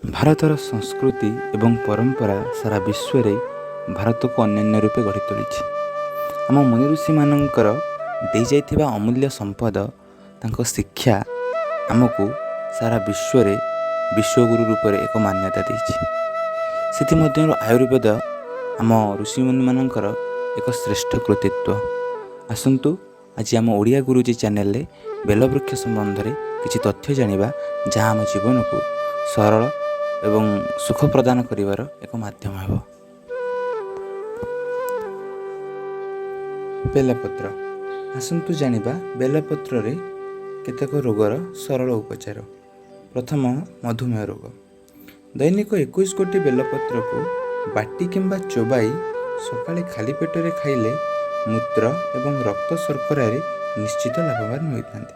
ଭାରତର ସଂସ୍କୃତି ଏବଂ ପରମ୍ପରା ସାରା ବିଶ୍ୱରେ ଭାରତକୁ ଅନନ୍ୟ ରୂପେ ଗଢ଼ି ତୋଳିଛି। ଆମ ମୁନି ଋଷିମାନଙ୍କର ଦେଇଯାଇଥିବା ଅମୂଲ୍ୟ ସମ୍ପଦ, ତାଙ୍କ ଶିକ୍ଷା ଆମକୁ ସାରା ବିଶ୍ୱରେ ବିଶ୍ୱଗୁରୁ ରୂପରେ ଏକ ମାନ୍ୟତା ଦେଇଛି। ସେଥିମଧ୍ୟରୁ ଆୟୁର୍ବେଦ ଆମ ଋଷିମୁନିମାନଙ୍କର ଏକ ଶ୍ରେଷ୍ଠ କୃତିତ୍ୱ। ଆସନ୍ତୁ, ଆଜି ଆମ ଓଡ଼ିଆ ଗୁରୁଜୀ ଚ୍ୟାନେଲରେ ବେଲବୃକ୍ଷ ସମ୍ବନ୍ଧରେ କିଛି ତଥ୍ୟ ଜାଣିବା, ଯାହା ଆମ ଜୀବନକୁ ସରଳ ଏବଂ ସୁଖ ପ୍ରଦାନ କରିବାର ଏକ ମାଧ୍ୟମ ହେବ। ବେଲପତ୍ର। ଆସନ୍ତୁ ଜାଣିବା ବେଲପତ୍ରରେ କେତେକ ରୋଗର ସରଳ ଉପଚାର। ପ୍ରଥମ, ମଧୁମେହ ରୋଗ। ଦୈନିକ 21 ଗୋଟି ବେଲପତ୍ରକୁ ବାଟି କିମ୍ବା ଚୋବାଇ ସକାଳେ ଖାଲି ପେଟରେ ଖାଇଲେ ମୂତ୍ର ଏବଂ ରକ୍ତ ଶର୍କରାରେ ନିଶ୍ଚିତ ଲାଭବାନ ହୋଇଥାନ୍ତି।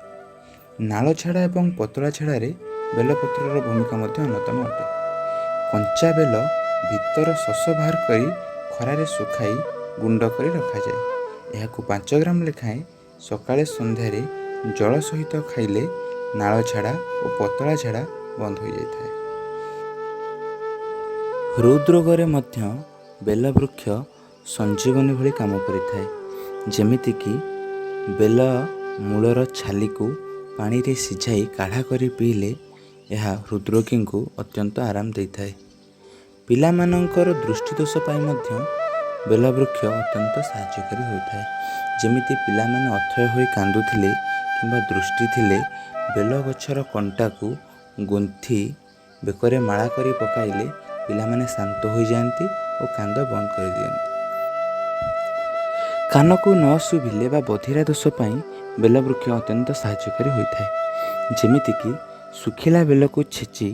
ନାଳ ଝାଡ଼ା ଏବଂ ପତଳା ଝାଡ଼ାରେ ବେଲପତ୍ରର ଭୂମିକା ମଧ୍ୟ ଅନ୍ୟତମ ଅଟେ। କଞ୍ଚା ବେଲ ଭିତର ଶସ ବାହାର କରି ଖରାରେ ଶୁଖାଇ ଗୁଣ୍ଡ କରି ରଖାଯାଏ। ଏହାକୁ 5 ଗ୍ରାମ ଲେଖାଏଁ ସକାଳେ ସନ୍ଧ୍ୟାରେ ଜଳ ସହିତ ଖାଇଲେ ନାଳ ଝାଡ଼ା ଓ ପତଳା ଝାଡ଼ା ବନ୍ଦ ହୋଇଯାଇଥାଏ। ହୃଦରୋଗରେ ମଧ୍ୟ ବେଲବୃକ୍ଷ ସଞ୍ଜୀବନୀ ଭଳି କାମ କରିଥାଏ। ଯେମିତିକି ବେଲ ମୂଳର ଛାଲିକୁ ପାଣିରେ ସିଝାଇ କାଢ଼ା କରି ପିଇଲେ ଏହା ହୃଦରୋଗୀଙ୍କୁ ଅତ୍ୟନ୍ତ ଆରାମ ଦେଇଥାଏ। ପିଲାମାନଙ୍କର ଦୃଷ୍ଟିଦୋଷ ପାଇଁ ମଧ୍ୟ ବେଲବୃକ୍ଷ ଅତ୍ୟନ୍ତ ସାହାଯ୍ୟକାରୀ ହୋଇଥାଏ। ଯେମିତି ପିଲାମାନେ ଅଥୟ ହୋଇ କାନ୍ଦୁଥିଲେ କିମ୍ବା ଦୃଷ୍ଟି ଥିଲେ ବେଲ ଗଛର କଣ୍ଟାକୁ ଗୁନ୍ଥି ବେକରେ ମାଳା କରି ପକାଇଲେ ପିଲାମାନେ ଶାନ୍ତ ହୋଇଯାଆନ୍ତି ଓ କାନ୍ଦ ବନ୍ଦ କରିଦିଅନ୍ତି। କାନକୁ ନ ଶୁଭିଲେ ବା ବଧିରା ଦୋଷ ପାଇଁ ବେଲବୃକ୍ଷ ଅତ୍ୟନ୍ତ ସାହାଯ୍ୟକାରୀ ହୋଇଥାଏ। ଯେମିତିକି ଶୁଖିଲା ବେଲକୁ ଛେଚି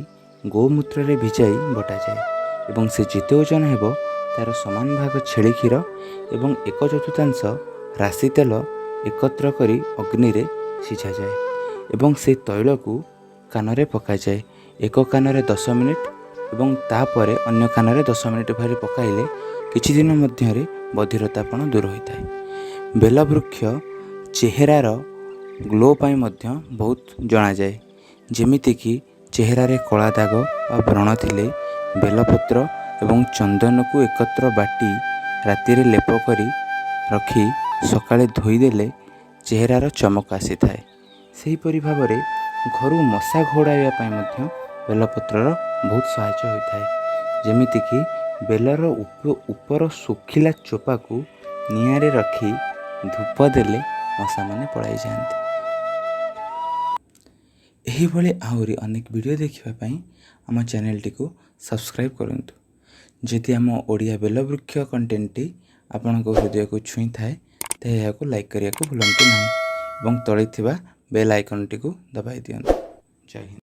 ଗୋମୂତ୍ରରେ ଭିଜାଇ ବଟାଯାଏ ଏବଂ ସେ ଯେତେ ଓଜନ ହେବ, ତା'ର ସମାନ ଭାଗ ଛେଳି କ୍ଷୀର ଏବଂ ଏକ ଚତୁର୍ଥାଂଶ ରାଶି ତେଲ ଏକତ୍ର କରି ଅଗ୍ନିରେ ସିଝାଯାଏ ଏବଂ ସେ ତୈଳକୁ କାନରେ ପକାଯାଏ। ଏକ କାନରେ 10 ମିନିଟ୍ ଏବଂ ତାପରେ ଅନ୍ୟ କାନରେ 10 ମିନିଟ୍ ଭରି ପକାଇଲେ କିଛି ଦିନ ମଧ୍ୟରେ ବଧିରତାପଣ ଦୂର ହୋଇଥାଏ। ବେଲବୃକ୍ଷ ଚେହେରାର ଗ୍ଲୋ ପାଇଁ ମଧ୍ୟ ବହୁତ ଜଣାଯାଏ। ଯେମିତିକି ଚେହେରାରେ କଳା ଦାଗ ବା ବ୍ରଣ ଥିଲେ ବେଲପତ୍ର ଏବଂ ଚନ୍ଦନକୁ ଏକତ୍ର ବାଟି ରାତିରେ ଲେପ କରି ରଖି ସକାଳେ ଧୋଇଦେଲେ ଚେହେରାର ଚମକ ଆସିଥାଏ। ସେହିପରି ଭାବରେ ଘରୁ ମଶା ଘଉଡ଼ାଇବା ପାଇଁ ମଧ୍ୟ ବେଲପତ୍ରର ବହୁତ ସାହାଯ୍ୟ ହୋଇଥାଏ। ଯେମିତିକି ବେଲର ଉପର ଶୁଖିଲା ଚୋପାକୁ ନିଆଁରେ ରଖି ଧୂପ ଦେଲେ ମଶାମାନେ ପଳାଇ ଯାଆନ୍ତି। ଏହିଭଳି ଆହୁରି ଅନେକ ଭିଡ଼ିଓ ଦେଖିବା ପାଇଁ ଆମ ଚ୍ୟାନେଲଟିକୁ ସବସ୍କ୍ରାଇବ୍ କରନ୍ତୁ। ଯଦି ଆମ ଓଡ଼ିଆ ବେଲବୃକ୍ଷ କଣ୍ଟେଣ୍ଟଟି ଆପଣଙ୍କ ହୃଦୟକୁ ଛୁଇଁଥାଏ, ତେବେ ଏହାକୁ ଲାଇକ୍ କରିବାକୁ ଭୁଲନ୍ତୁ ନାହିଁ ଏବଂ ତଳେ ଥିବା ବେଲ୍ ଆଇକନ୍ଟିକୁ ଦବାଇ ଦିଅନ୍ତୁ। ଜୟ ହିନ୍ଦ।